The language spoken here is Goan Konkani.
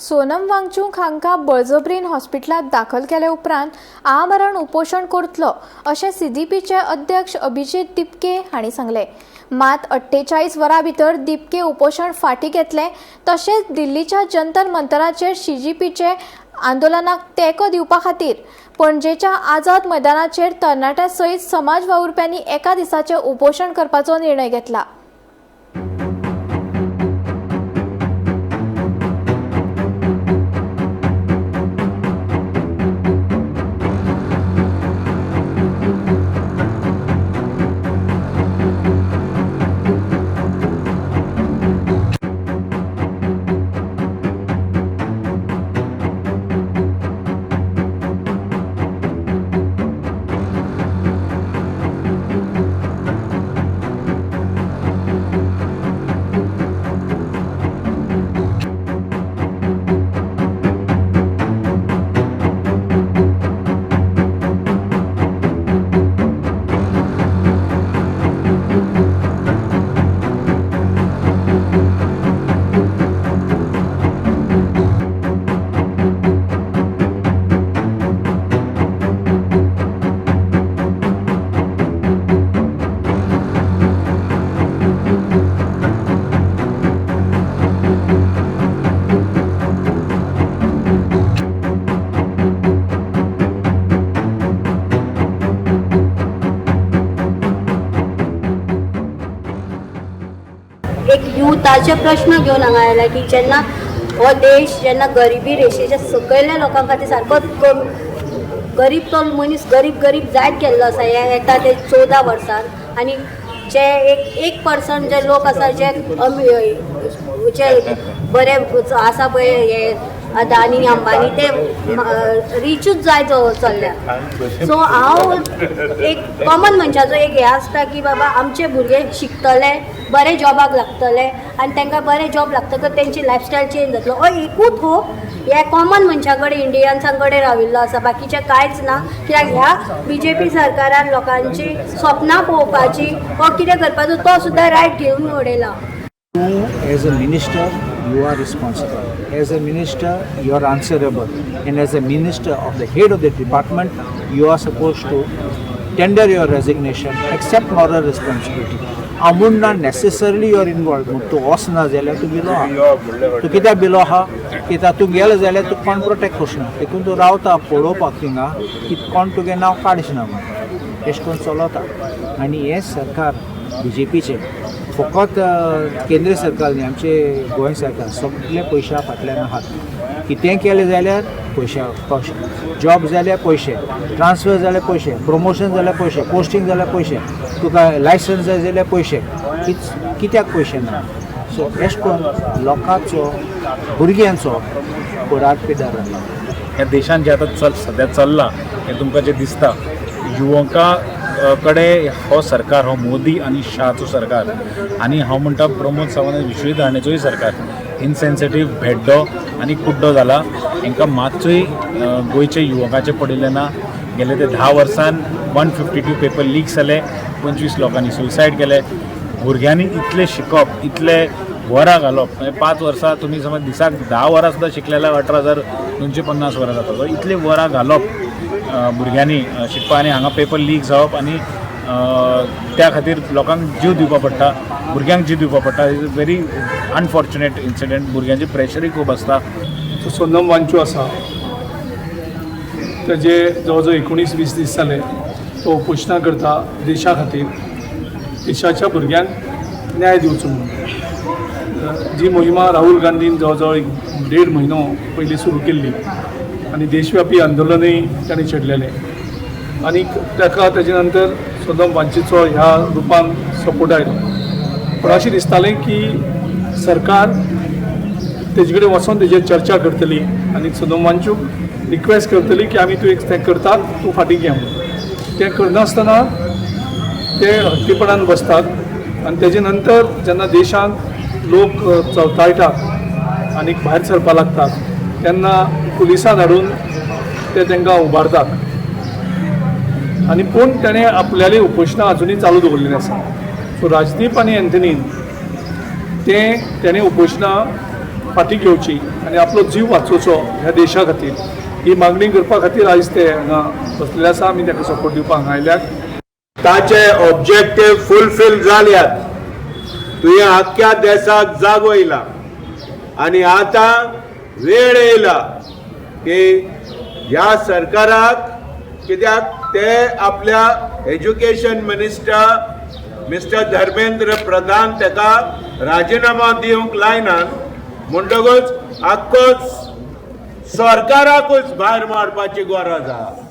सोनम वांगचूक हांकां बळजबरीन हॉस्पिटलांत दाखल केले उपरांत आमरण उपोशण करतलो अशें सीडीपीचे अध्यक्ष अभिजीत दिपके हांणी सांगलें. मात 48 वरां भितर दिपके उपोशण फाटीं घेतले. तशेंच दिल्लीच्या जंतर मंतराचेर सीजीपीचे आंदोलनाक तेंको दिवपा खातीर पणजेच्या आझाद मैदानाचेर तरणाट्यां सयत समाज वावुरप्यांनी एका दिसाचें उपोशण करपाचो निर्णय घेतला. एक युथाचे प्रश्न घेवन हांगा आयला की जेन्ना हो देश जेन्ना गरिबी रेशेच्या सकयल्या लोकां खातीर सारको गरीब तो मनीस गरीब गरीब जायत गेल्लो आसा हे येता ते 14 वर्सान. आनी जे एक पर्संट जे लोक आसा जे जे बरे आसा पळय हे अदानी अंबानी ते रिचूच जायत चल्ल्या. सो हांव एक कॉमन मनशाचो एक हें आसता की बाबा आमचे भुरगे शिकतले, बरे जॉबाक लागतले आनी तांकां बरे जॉब लागतकच तेंची लायफस्टायल चेंज जातलो. हो एकूच हो ह्या कॉमन मनशा कडेन इंडियन्सां कडेन राविल्लो आसा, बाकीचें कांयच ना. कित्याक ह्या बीजेपी सरकारान लोकांची स्वप्नां पळोवपाची हो कितें करपाचो तो सुद्दां रायट घेवन उडयला. As a minister, you are responsible. As a minister, you are answerable. And as a minister of the head of the department, you are supposed to tender your resignation, accept moral responsibility. आमून ना necessarily you are involved. म्हूण तूं वचना जाल्यार तूं बिलो आहा. तूं कित्याक बिलो आहा? कित्याक तूं गेलो जाल्यार तूं कोण प्रोटेक्ट करना. देखून तूं रावता पळोवपाक थिंगा की कोण तुगे नांव काडचना म्हूण. एशें करून चलता. आनी हें सरकार बीजेपीचें फकत केंद्र सरकार न्ही, आमचे गोंय सरकार सगळे पयशा फाटल्यान आहात. कितेंय केलें जाल्यार पयशा, पयशे, जॉब जाल्यार पयशे, ट्रान्सफर जाल्यार पयशे, प्रमोशन जाल्यार पयशे, पोस्टींग जाल्यार पयशे, तुका लायसन्स जाय जाल्यार पयशे. कित्याक पयशे ना? सो एशें करून लोकांचो, भुरग्यांचो फुडार पिड्ड्यार जाला. ह्या देशान जें आतां सद्या चल्लां हें तुमकां जें दिसता, युवकां कडे हो सरकार, हो मोदी आनी शाहचो सरकार, आनी हांव म्हणटा प्रमोद सावंत विश्वजीत राणेचोय सरकार इनसेन्सिटीव, भेड्डो आनी कुड्डो जाला. हांकां मातूय गोंयचे युवकांचें पडिल्लें ना. गेले ते 10 वर्सान 152 पेपर लीक जाले, 25 लोकांनी सुसायड केले. भुरग्यांनी इतलें शिकप, इतले वरां घालप, म्हणजे 5 वर्सां तुमी समज दिसाक 10 वरां सुद्दां शिकले जाल्यार 18,250 वरां जाता. सो इतलीं वरां घालप भुरग्यांनी शिकपा, आनी हांगा पेपर लीक जावप आनी त्या खातीर लोकांक जीव दिवपा पडटा, भुरग्यांक जीव दिवपा पडटा. Is a very unfortunate incident. भुरग्यांचे प्रेशरूय खूब आसता. सो सोनम वांचू आसा तेजे जवळ जवळ 19-20 दीस जाले तो उपोशणां करता देशा खातीर, देशाच्या भुरग्यांक न्याय दिवचो म्हणून. जी मोहिमा राहुल गांधीन जवळ जवळ 1.5 म्हयनो पयलीं सुरू केल्ली आनी देशव्यापी आंदोलनूय ताणें छेडलेलें आनी ताका तेजे नंतर सोनम वांचूचो ह्या रुपान सपोर्ट आयलो. पूण अशें दिसतालें की सरकार तेजे कडेन वचोन तेजेर चर्चा करतली आनी सोनम वांचूक रिक्वेस्ट करतली की आमी तूं एक तें करतात, तूं फाटीं घे म्हणून. तें करनासतना ते हट्टीपणान बसतात आनी तेजे नंतर जेन्ना देशांत लोक चवताळटात आनी भायर सरपाक लागतात तेन्ना पुलिसां धाडून ते तांकां उबारतात. आनी पूण ताणें आपल्याली उपोशणां अजुनूय चालू दवरलेलीं आसा. सो राजदीप आनी एंथनीन तें ताणें उपोशणां फाटीं घेवची आनी आपलो जीव वाचोवचो ह्या देशा खातीर ही मागणी करपा खातीर आयज ते हांगा बसलेले आसा. आमी ताका सपोर्ट दिवपाक हांगा आयल्यात. ताचे ऑब्जेक्टिव्ह फुलफील जाल्यात. तुवें आख्ख्या देसाक जागयला आनी आतां वेळ येयला की ह्या सरकाराक, कित्याक ते आपल्या education minister mister Dharmendra Pradhan तेका राजिनामा दिवंक लायनात, म्हणटकूच आख्खोच सरकाराकूच भायर मारपाची गरज आहा.